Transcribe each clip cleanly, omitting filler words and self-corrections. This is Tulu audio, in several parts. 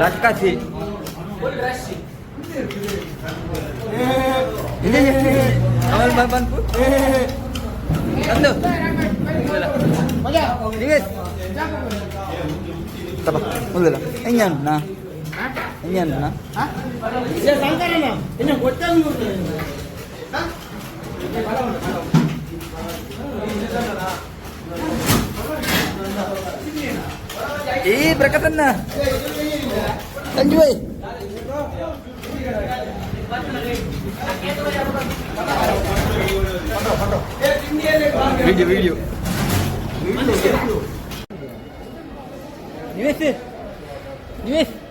ರಕ್ಕಸಿ ಬಂತು ಮುಂದಲ್ಲ ಹೆಂಗೆ ಹೆಂಗೆ. ಏ ಪ್ರಕಟನ್ನ Sanju Bhai. Video video. Nivesh Nivesh Nivesh.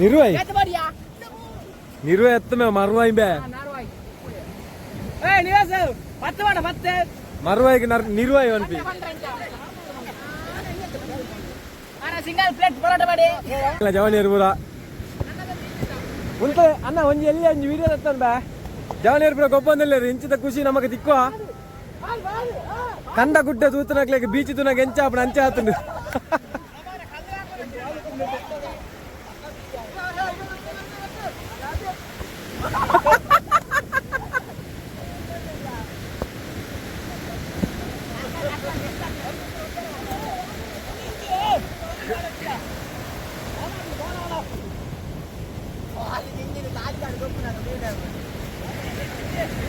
ನಿರ್ವಾಯಿ ನಿರ್ವಾಯಿ ಎತ್ತಮೆ ಮರ್ವಾಯಿ ಬೇ. ಮರ್ವಾಯಿಗೆ ನಿರ್ವಾಯಿ ಅನ್ಪಿ. ಸಿಂಗಲ್ ಪ್ಲೇಟ್ ಪರೋಟ ಮಾಡಿ. ಜವನಿಯರ್ ಪೂರ ಉಂತ ಅಣ್ಣ, ಒಂಜಿ ಎಲ್ಲಿ ಒಂಜಿ ವೀಡಿಯೋ ತತ್ತನ್ ಬಾ. ಜವನಿಯರ್ ಪೂರ ಗೊಬ್ಬಂದಿಲ್ಲ, ಇಂಚಿದ ಖುಷಿ ನಮಗೆ ತಿಕ್ಕುವ. ಕಂಡ ಗುಡ್ಡೆ ತೂತನಕ್ಲೆಗ್ ಬೀಚ್ ತುನಗ ಎಂಚ ಆಪಣ ಅಂಚೆ ಆತುಂಡು.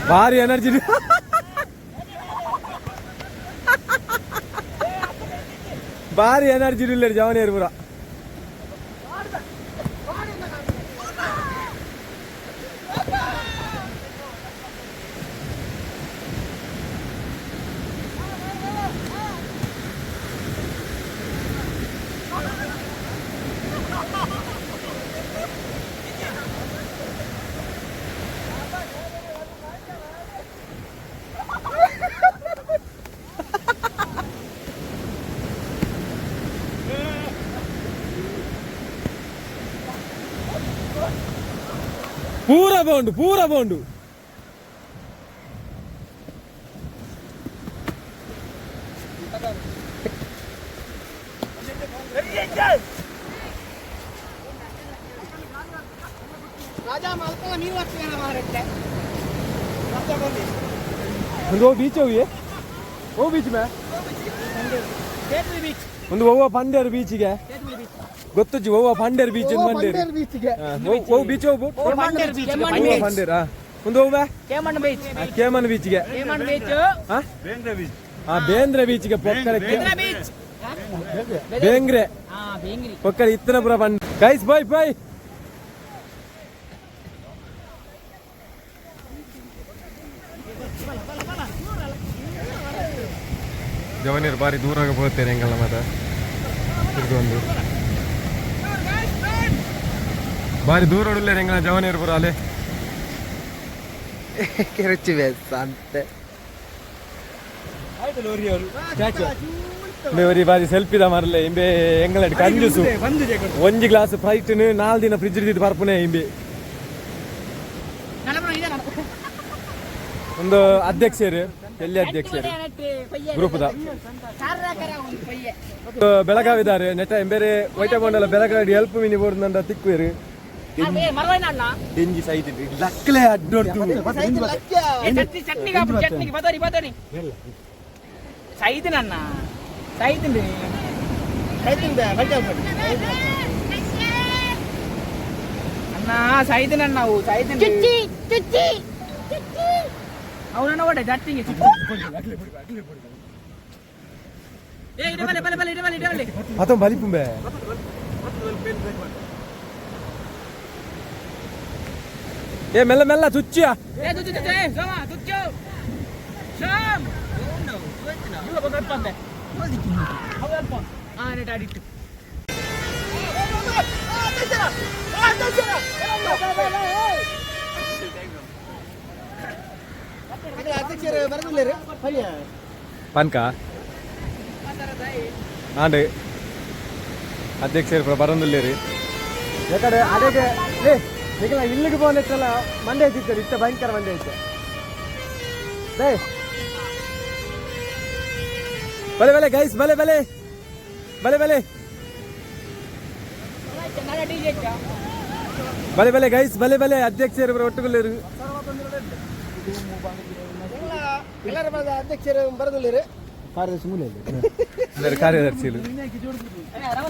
ಭಾರಿ ಎನರ್ಜಿ, ಭಾರಿ ಎನರ್ಜಿ ಇಲ್ಲ ಜವನಿಯರ್ ಪೂರ. ಪೂರ ಬೌಂಡು, ಪೂರ ಬೌಂಡು. ಒಂದು ಬೀಚ್ ಹೋಗಿ, ಓ ಬೀಚ್ ಮೇ ಒಂದು ಒವ್ವ ಪಂಡೇರು ಬೀಚಿಗೆ ಗೊತ್ತುಜ್ಜಿ. ಒವ್ವ ಪಂಡೇರು ಬೀಚ್ ಪಂಡೇರು ಬೀಚ್ಗೆ. ಓ ಬೀಚ್ ಹೋಗು ಪಂಡೇರ್ ಒಂದು ಹೋಗ್ಬಾ. ಕೇಮಣ್ಣ ಬೀಚ್. ಕೇಮನ್ ಬೀಚ್ಗೆ. ಕೇಮಣ್ಣ ಬೀಚ್. ಹಾ ಬೇಂದ್ರೆ ಬೀಚ್ಗೆ ಪೊಕ್ಕಡೆ. ಬೀಚ್. ಬೇಂಗ್ರೆ. ಹಾ, ಬೇಂಗ್ರಿ. ಪೊಕ್ಕಡೆ ಇತ್ತನ ಪುರ ಪಂಡ್. Guys, boy boy. ಜವನಿಯರು ಬಾರಿ ದೂರ ಹೋಗ್ತೇನೆ ಎಂಗಲ್ಲ ಮಾತ ಒಂದು. ಬಾರಿ ದೂರ ಉಳ್ಳೆ ಎಂಗ್ಲ ಜವನೇರು ಪುರ ಅಲೆ. ರುಚಿ ಅಂತೆ. ಇಂಬೆ ಒರಿ ಬಾರಿ ಸೆಲ್ಫಿದ ಮರಲೆ. ಇಂಬೆ ಎಂಗ್ಲಡ್ ಕಂಜುಸು. ಒಂಜಿ ಗ್ಲಾಸ್ ಫ್ರೈಟ್ 4 ದಿನ ಫ್ರಿಜ್ ಇದ್ದು ಬರ್ಪುನೆ ಇಂಬೆ. ಒಂದು ಅಧ್ಯಕ್ಷರು ಎಲ್ಲಿ ಅಧ್ಯಕ್ಷರು ಗ್ರೂಪ್ದ ಬೆಳಗಾವಿದಾರೆ ನೆಟ ಎಂಬೇರೆ ವೈಟ ಬೋಂಡಲ ಬೆಳಗಾವಿ ಹೆಲ್ಪ್ ಮಿನಿ ಬೋರ್ಡ್ ನಂಡ ತಿಕ್ಕುವೇರು. ಡೆಂಜಿ ಸೈಟ್ ಲಕ್ಲೆ ಅಡ್ಡೊಡ್ದು. ಚಟ್ನಿ ಚಟ್ನಿ ಕಾಪು ಚಟ್ನಿಗೆ ಬದೋರಿ ಬದೋರಿ ಸೈತಿನ ಅಣ್ಣ ಸೈತಿನ. ಅಣ್ಣ ಸೈತಿನ ಅಣ್ಣ ಅವು ಸೈತಿನ. ಚುಚ್ಚಿ ಚುಚ್ಚಿ ಚುಚ್ಚಿ. ಅವನನ್ನ ಒಡೆ ಚಟ್ನಿಗೆ. ಏ ಇಡೆ ಬಲೆ ಬಲೆ ಬಲೆ ಇಡೆ ಬಲೆ ಇಡೆ ಬಲೆ. ಅದೊಂದು ಬಲಿಪುಂಬೆ. ಏ ಮೆಲ್ಲ ಮೆಲ್ಲ ಚುಚ್ಚಿಯ. ಏ ತುಚ್ಚು ತುಚ್ಚು ಏ ಸೋಮ ತುಚ್ಚು ಸೋಮ್ ಇವ ಬಂದ ಬಂದೆ ಅವು ಆ ನೆಟ್ ಅಡಿಟ್ಟು. ಪನ್ಕ ಆಂಡ್ ಅಧ್ಯಕ್ಷರು ಪೂರ ಬರೋದಿಲ್ಲೇರಿ. ಯಾಕಂದ್ರೆ ಅಡೆಗೆ ಏ ನಿಗಲ ಇಲ್ಲಿಗೆ ಬೋನೆತ್ತಲ್ಲ ಮಂಡೆ ಐತಿತ್ತು ಇತ್ತ ಭಯಂಕರ ಮಂಡೆ ಐತೆ. ಡೇ ಬಲೆ ಬಲೆ ಗೈಸ್ ಬಲೆ ಬಲೆ ಬಲೆ ಬಲೆ ಬಲೆ ಬಲೆ ಗೈಸ್ ಬಲೆ ಬಲೆ ಅಧ್ಯಕ್ಷರು ಪೂರ ಒಟ್ಟುಗುಲ್ಲೇರು. ಅಧ್ಯಕ್ಷರು ಬರದಿಲ್ಲ. ಎಲ್ಲರೂ ಕಾರ್ಯದರ್ಶಿಗಳು.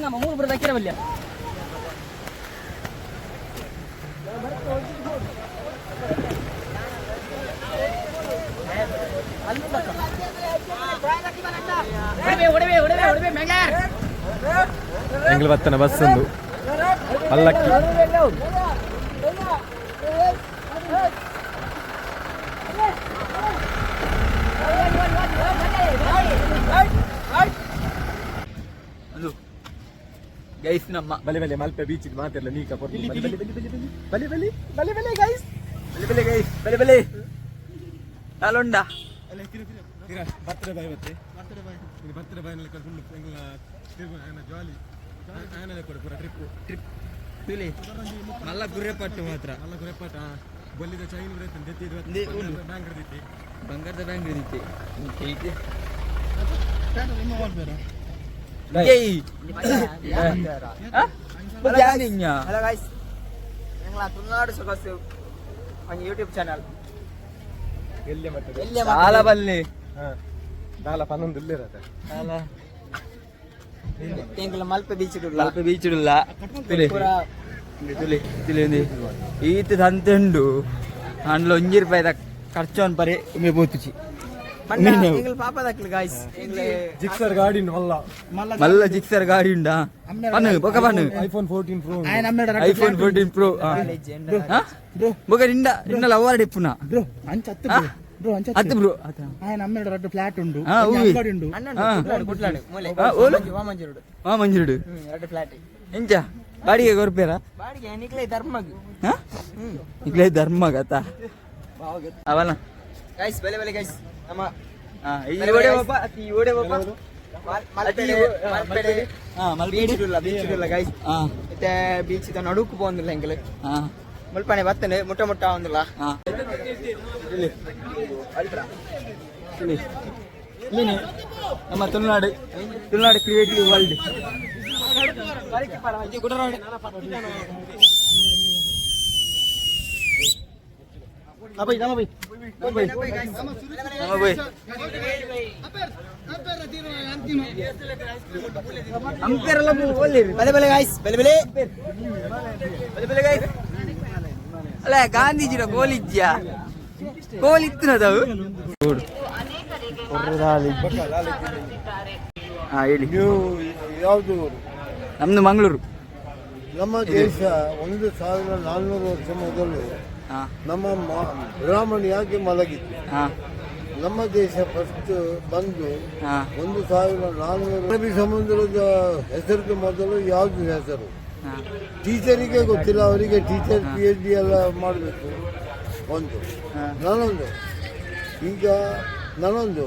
ನಮ್ಮ ಮೂರು ಬರದ ಅಕ್ಕಿರವಲ್ಯ. ಒಡವೆ ಒಡವೆ ಒಡವೆ ಒಡವೆ ಮೆಂಗಾರ್. ಎಂಗ್ಲ ಬತ್ತನ ಬಸ್ ಒಂದು ಪಲ್ಲಕ್ಕಿ. ಗೈಸ್ ನಮ್ಮ ಬಲೆ ಬಲೆ ಮಲ್ಪೆ ಬೀಚ್ ಮಾತಿರ್ಲ ನೀಕ ಬಲೆ ಬಲೆ ಬಲೆ ಬಲೆ ಬಲೆ ಬಲೆ ಗೈಸ್. ಬಲೆ ಬಲೆ ಗೈಸ್ ಬಲೆ ಬಲೆ ಅಲೊಂಡ. ಬರ್ತಡೆ ಬಾಯ್ ಬತ್ತೆ ಬರ್ತಡೆ ಬಾಯ್ ಫುಲ್ ಎಂಗ್ಲ ಜಾಲಿ ಆನಲೆ ಕೊಡು ಪೂರ ಟ್ರಿಪ್ ಟ್ರಿಪ್. ಮಲ್ಲ ಗುರ್ರೆಪಟ್ಟು ಮಾತ್ರ. ಮಲ್ಲ ಗುರೆಪಾಟ ಬೊಲ್ಲಿದ ಚೈನ್ ಇಂದೇ ಉಂಡು. ಬ್ಯಾಂಕ್ ಹಿಡಿದಿತ್ತಿ. ಬಂಗಾರದ ಬ್ಯಾಂಕ್ ಹಿಡಿದಿತ್ತೆ. ಹಲೋ ಗೈಸ್, ಎಂಗ್ಲ ತುಳುನಾಡು ಸೊಗಸು ಒಂಜಿ ಯೂಟ್ಯೂಬ್ ಚಾನಲ್. ಎಲ್ಲಿ ಮಟ್ಟದ ಎಲ್ಲಿ చాలా ಬಲ್ಲೆ. ಹಾ ದಾಲ ಪನ್ನೊಂದು ಇಲ್ಲಿರತ್ತೆ. ಎಂಗ್ಲ ಮಲ್ಪೆ ಬೀಚ್ ಮಲ್ಪೆ ಬೀಚ್ ಉಲ್ಲ ತುಲೆ ತುಲೆ ತುಲೆ ఉంది ಈತ ಸಂತೆ ಉಂಡು ಅಂಡ್ಲ ಒಂಜಿ ರೂಪಾಯಿದ ಖರ್ಚು ಅನ್ಪರೆ ಉಮೆ ಪೋತುಚಿ. ಎಂಗ್ಲ ಪಾಪದಕ್ಲು ಗೈಸ್ ಎಂಗ್ಲ. ಜಿಕ್ಸರ್ ಗಾಡಿ ಮಲ್ಲ. ಮಲ್ಲ ಜಿಕ್ಸರ್ ಗಾಡಿ ಉಂಡಾ ಪನ್ನು ಬೊಕ ಪನ್ನು. ಐಫೋನ್ 14 ಪ್ರೋ. ಐಫೋನ್ 14 ಪ್ರೋ ಬೊಕ ನಿಂಡ ನಿಂಡ ಲವ್ವಾರ್ ಇಪ್ಪುನ. ಬ್ರೋ ಅಂಚ ಹತ್ತು ಬ್ರೋ ಬ್ರೋ ಅಂಚ. ಅತ್ತು ಬ್ರೋ. ఆయన అమ్మాడు రెండు ఫ్లాట్ ఉండు ఆ, ఊవి. అంగడి ఉండు. ಅಣ್ಣ ಹಾ. ಕುಟ್ಲಾಡು ಕುಟ್ಲಾಡು ಮೂಲೆ. ಆ, ಓಲು? ವಾಮಂಜೂರುಡು. ಹಾ ಮಂಜುರುಡು. ಎರಡು ಫ್ಲಾಟ್. ಎಂಚ ಬಾಡಿಗೆ ಕೊರ್ಪೇರಾ? ಬಾಡಿಗೆ ನಿಕ್ಲೆ ಧರ್ಮಗ್. ಹಾ ಇಕ್ಲೆ ಧರ್ಮ ಗತ ಅವನ. ಗೈಸ್ ಬಲೆ ಬಲೆ ಗೈಸ್ ನಮ್ಮ ಈ ಓಡೆ ಬಾಪ ಈ ಓಡೆ ಬಾಪ. ಮಲ್ಪೆಡೆ ಮಲ್ಪೆಡೆ ಹಾ ಮಲ್ಪೆ. ಬೀಚ್ ಉಲ್ಲ ಬೀಚ್ ಉಲ್ಲ ಗೈಸ್. ಹಾ. ಇತ್ತೆ ಬೀಚ್ ದ ನಡುಕು ಪೋಂದುಲ್ಲ ಎಂಗ್ಲ. ಹಾ. ಮುಲ್ಪನೆ ಬತ್ತನೆ ಮುಟ್ಟ ಮುಟ್ಟ ಆವೊಂದುಲ್ಲ. ಹಾ ಇಲ್ಲಿ ಇಲ್ಲಿ ನಮ್ಮ ತುಳುನಾಡು ತುಳುನಾಡು ಕ್ರಿಯೇಟಿವ್ ವರ್ಲ್ಡ್. ಬಲೆ ಬಲೆ ಗೈಸ್ ಬಲೆ ಬಲೆ. ಬಲೆ ಬಲೆ ಗೈಸ್. ಅಲ್ಲ ಗಾಂಧೀಜಿನ ಗೋಲಿಜ್ಜಾ ಗೋಲಿತ್ತಿನದವು. ಹಾ ಹೇಳಿ. ನೀವು ಯಾವುದು ಊರು? ನಮ್ದು ಮಂಗಳೂರು. ನಮ್ಮ ದೇಶ 1400 ವರ್ಷ ಮೊದಲು ಹಾ ನಮ್ಮ ಬ್ರಾಹ್ಮಣ ಯಾಕೆ ಮಲಗಿತ್ತು? ಹಾ. ನಮ್ಮ ದೇಶ ಫಸ್ಟ್ ಬಂದು ಹಾ 1400 ಅರಬ್ಬಿ ಸಮುದ್ರದ ಹೆಸರಿಗೆ ಮೊದಲು ಯಾವುದು ಹೆಸರು? ಟೀಚರಿಗೆ ಗೊತ್ತಿಲ್ಲ, ಅವರಿಗೆ ಟೀಚರ್ ಪಿಎಚ್ಡಿ ಎಲ್ಲ ಮಾಡಬೇಕು. ಒಂದು ನಾನೊಂದು ಈಗ ನಾನೊಂದು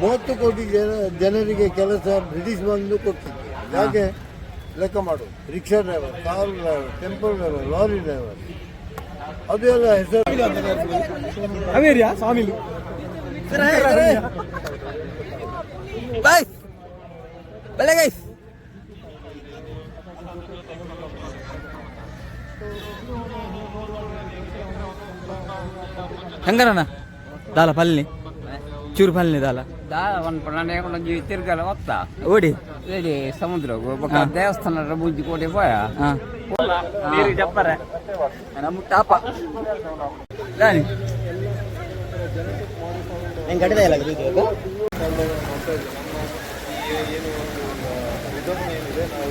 30 ಕೋಟಿ ಜನರಿಗೆ ಕೆಲಸ ಬ್ರಿಟಿಷ್ ಬಂದು ಕೊಡ್ತಿತ್ತು. ಯಾಕೆ ಲೆಕ್ಕ ಮಾಡು, rickshaw driver, car driver, tempo driver, lorry driver, ಅದೆಲ್ಲ ಹೆಸರು. ಅವೇರಿಯಾ ಸ್ವಾಮಿಲು. ಬಾಯ್, ಬಲೆ ಗೈಸ್. ಹೆಂಗರಣ ದಾಲ ಪಲ್ನಿ ಚೂರು ಪಲ್ನಿ ದಾಲ. ದಾಲ ಪನ್ಪುಂಡ ಒಂಜಿ ತಿರ್ಗಲ ಒತ್ತ. ಓಡಿ. ಇಡಿ ಸಮುದ್ರಗು ಬೊಕ ದೇವಸ್ಥಾನ ಬುಜ್ಜಿ ಕೋಟೆ ಪೋಯ. ಹಾ, ಜಪ್ಪರೆ. ನಮ್ಮ ಟಾಪ ದಾನಿ. ಹೆಂಗೆ ಕಟ್ಟಿದೆ ಇಲ್ಲ. ಏನು ರಿದಮ್ ಏನಿದೆ ನಾವು